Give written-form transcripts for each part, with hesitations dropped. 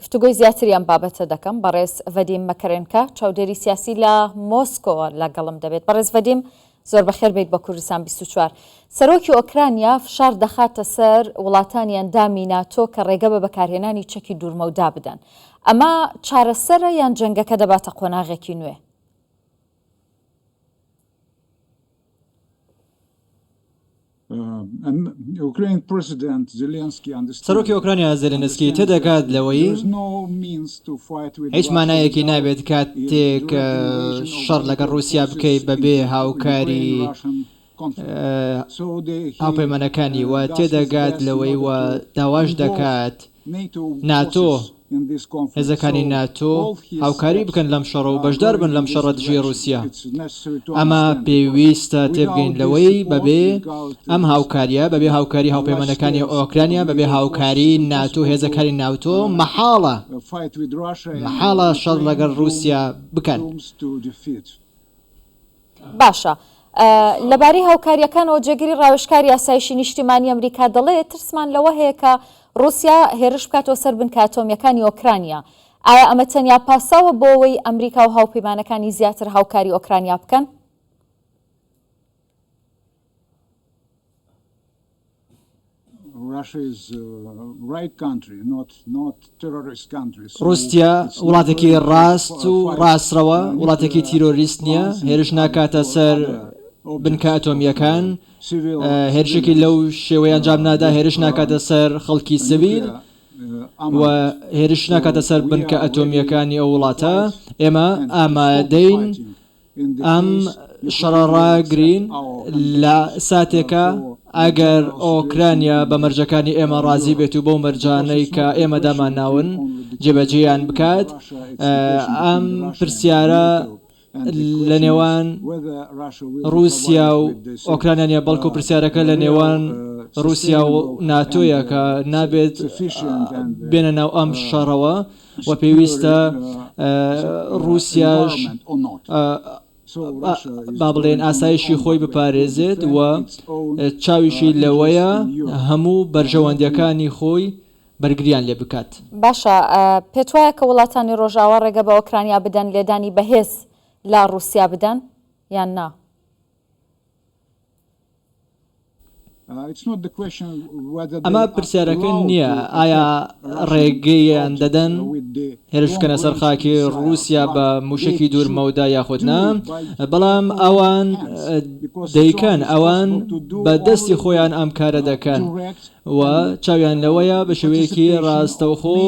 گفتوگۆی زیاتری ئەم بابەتە دەکەم. بەڕێز ڤەدیم مەکەرێنکا، چاودێری سیاسی لە مۆسکۆوە لەگەڵم دەبێت. بەڕێز ڤەدیم، زۆر بەخێر بێیت بۆ کوردستان 24. سەرۆکی ئۆکرانیا فشار دەخاتە سەر وڵاتانی ئەندامی ناتۆ کە ڕێگە بە بەکارهێنانی چەکی دوورمەودا بدەن. ئەمە چارەسەرە یان جەنگەکە دەباتە قۆناغێکی نوێ؟ سەرۆکی ئۆکرانیا زێلێنسکی تێدەگات لەوەی هیچ مانایەکی نابێت کاتێک شەڕ لەگەڵ ڕووسیا بکەیت بەبێ هاوکاری هاوپەیمانەکانی و تێدەگات لەوەی و داواش دەکات ناتۆ، هێزەکانی ناتۆ هاوکاری بکەن لەم شەڕە و بەشدار بن لەم شەڕە دژی ڕووسیا. ئەمە پێویستە تێبگەین لەوەی بەبێ ئەم هاوکارییە، بەبێ هاوکاری هاوپەیمانەکانی ئۆکرانیا، بەبێ هاوکاری ناتۆ، هێزەکانی ناوتۆ، مەحاڵە، مەحاڵە شەڕ لەگەڵ ڕووسیا بکەن. باشە لەبارەی هاوکارییەکانەوە جێگری ڕاوێژکاری ئاسایشی نیشتیمانی ئەمریکا دەڵێت ترسمان لەوە هەیە کە ڕووسیا هێرش بکاتەوە سەر بنکە ئەتۆمییەکانی ئۆکرانیا. ئایا ئەمە تەنیا پاساوە بۆ ئەوەی ئەمریکا و هاوپەیمانەکانی زیاتر هاوکاری ئۆکرانیا بکەن؟ ڕووسیا وڵاتێکی ڕاست و ڕاستڕەوە، وڵاتێکی تیرۆریست نییە، هێرش ناکاتە سەر بنکە ئەتۆمییەکان، هێرشێکی لەو شێوەیە ئەنجام نادا، هێرش ناکاتە سەر خەڵکی سڤیل و هێرش ناکاتە سەر بنکە ئەتۆمییەکانی ئەو وڵاتە. ئێمە ئامادەین ئەم شەڕە ڕاگرین لە ساتێکا ئەگەر ئۆکرانیا بە مەرجەکانی ئێمە ڕازی بێت و بەو مەرجانەی کە ئێمە دامانناون جێبەجێیان بکات ئەم پرسیارە لە نێوان ڕووسیا و ئۆکرانیا نیە بەڵکو پرسیارەکە لە نێوان ڕووسیا و ناتۆیە کە نابێت بێنە ناو ئەم شەڕەوە. و پێویستە ڕووسیاش با بڵێن ئاسایشی خۆی بپارێزێت و چاویشی لەوەیە هەموو بەرژەوەندیەکانی خۆی بەرگریان لێ بکات. باشە پێتوایە کە وڵاتانی ڕۆژاوا ڕێگە بە ئۆکرانیا بدەن لێدانی بەهێز لە ڕووسیا بدەن یان نا؟ ئەمە پرسیارەکە نییە ئایا ڕێگەیان دەدەن هێرش بکەنە سەر خاکی ڕووسیا بە مووشەکی دوور مەودا یاخود نا، بەڵام ئەوان دەیکەن، ئەوان بە دەستی خۆیان ئەم کارە دەکەن و چاویان لەوەیە بە شێوەیەکی ڕاستەوخۆ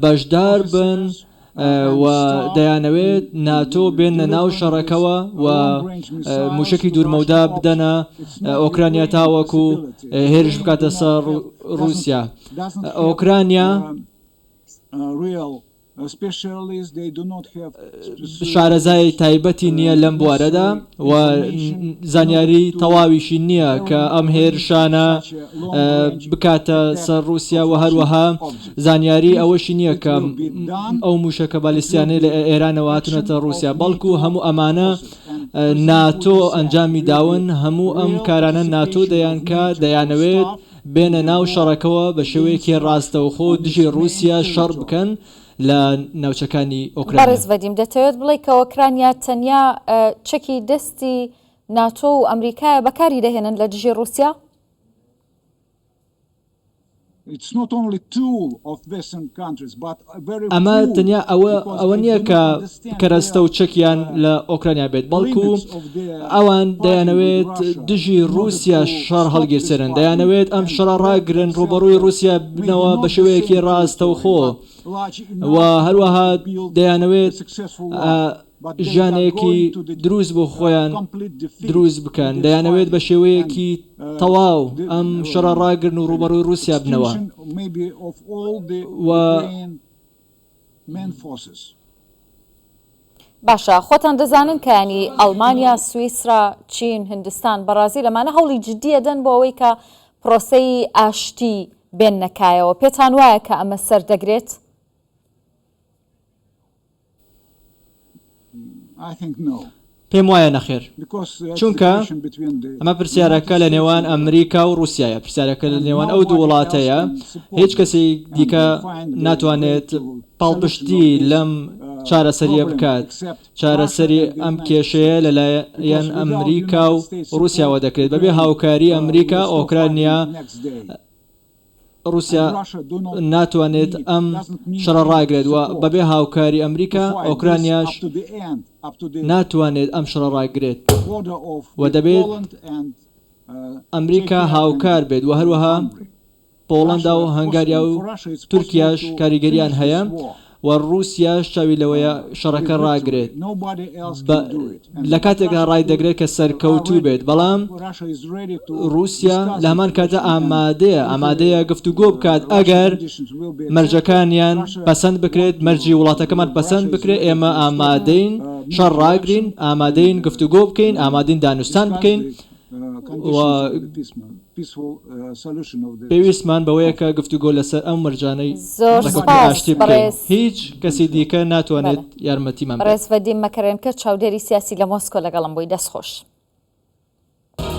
بەشدار بن. و دەیانەوێت ناتۆ بێننە ناو شەڕەکەوە و موشەکی دوورمەودا بدەنە ئۆکرانیا تاوەکو هێرش بکاتە سەر ڕووسیا. ئۆکرانیا شارەزای تایبەتی نییە لەم بوارەدا و زانیاری تەواویشی نییە کە ئەم هێرشانە بکاتە سەر ڕووسیا و هەروەها زانیاری ئەوەشی نییە کە ئەو مووشەکە بالیستیانەی لە ئێرانەوە هاتوونەتە ڕووسیا، بەڵکو هەموو ئەمانە ناتۆ ئەنجامی داون، هەموو ئەم کارانە ناتۆ دەیانکات، دەیانەوێت بێنە ناو شەڕەکەوە بە شێوەیەکی ڕاستەوخۆ دژی ڕووسیا شەڕ بکەن لە ناوچەکانی ئۆکرانیا. بەڕێز ڤەدیم، دەتەوێت بڵێی کە ئۆکرانیا تەنیا چەکی دەستی ناتۆ و ئەمریکایە بەکاری دەهێنن لە دژی ڕووسیا؟ ئەمە تەنیا ئەوە ئەوە نییە کە کەرەستە و چەکیان لە ئۆکرانیا بێت، بەڵکو ئەوان دەیانەوێت دژی ڕووسیا شەڕ هەڵگیرسێنن، دەیانەوێت ئەم شەڕە ڕاگرن، ڕووبەڕووی ڕووسیا ببنەوە بە شێوەیەکی ڕاستەوخۆ و هەروەها دەیانەوێت ژیانێکی دروست بۆ خۆیان دروست بکەن، دەیانەوێت بە شێوەیەکی تەواو ئەم شەڕە ڕاگرن و ڕووبەڕووی ڕووسیا بنەوە و. باشە خۆتان دەزانن کە ینی ئەڵمانیا، سویسرا، چین، هندستان، بەڕازیل ئەمانە هەوڵی جدی ئەدەن بۆ ئەوەی کە پرۆسەی ئاشتی بێننە کایەوە، پێتان وایە کە ئەمە سەردەگرێت؟ پێم وایە نەخێر. چونکە ئەمە پرسیارەکە لە نێوان ئەمریکا و ڕووسیایە، پرسیارەکە لە نێوان ئەو دوو وڵاتەیە، هیچ کەسی دیکە ناتوانێت پاڵپشتی لەم چارەسەرییە بکات، چارەسەری ئەم کێشەیە لەلایەن ئەمریکا و ڕووسیاوە دەکرێت، بەبێ هاوکاری ئەمریکا ئۆکرانیا ڕووسیا ناتوانێت ئەم شەڕە ڕاگرێت و بەبێ هاوکاری ئەمریکا ئۆکرانیاش ناتوانێت ئەم شەڕە ڕاگرێت و دەبێت ئەمریکا هاوکار بێت و هەروەها پۆڵەندا و هەنگاریا و تورکیاش کاریگەریان هەیە و ڕووسیاش چاوی لەوەیە شەڕەکە ڕاگرێت لە کاتێکدا ڕایدەگرێت کە سەرکەوتوو بێت، بەڵام ڕووسیا لە هەمان کاتدا ئامادەیە ئامادەیە گفتوگۆ بکات ئەگەر مەرجەکانیان پەسەند بکرێت، مەرجی وڵاتەکەمان پەسەند بکرێت، ئێمە ئامادەین شەڕ ڕاگرین، ئامادەین گفتوگۆ بکەین، ئامادەین دانوستان بکەین و پێویستمان بەوەیە کە گفتوگۆ لەسەر ئەو مەرجانەی زۆر ڕێککەوتنی سوپاس ئاشتی بکەین. بەڕێز هیچ کەسی دیکە بەڵێ ناتوانێت یارمەتیمان بدات. بەڕێز ڤەدیم مەکەرێنکە چاودێری سیاسی لە مۆسکۆ لەگەڵم بووی دەست خۆش.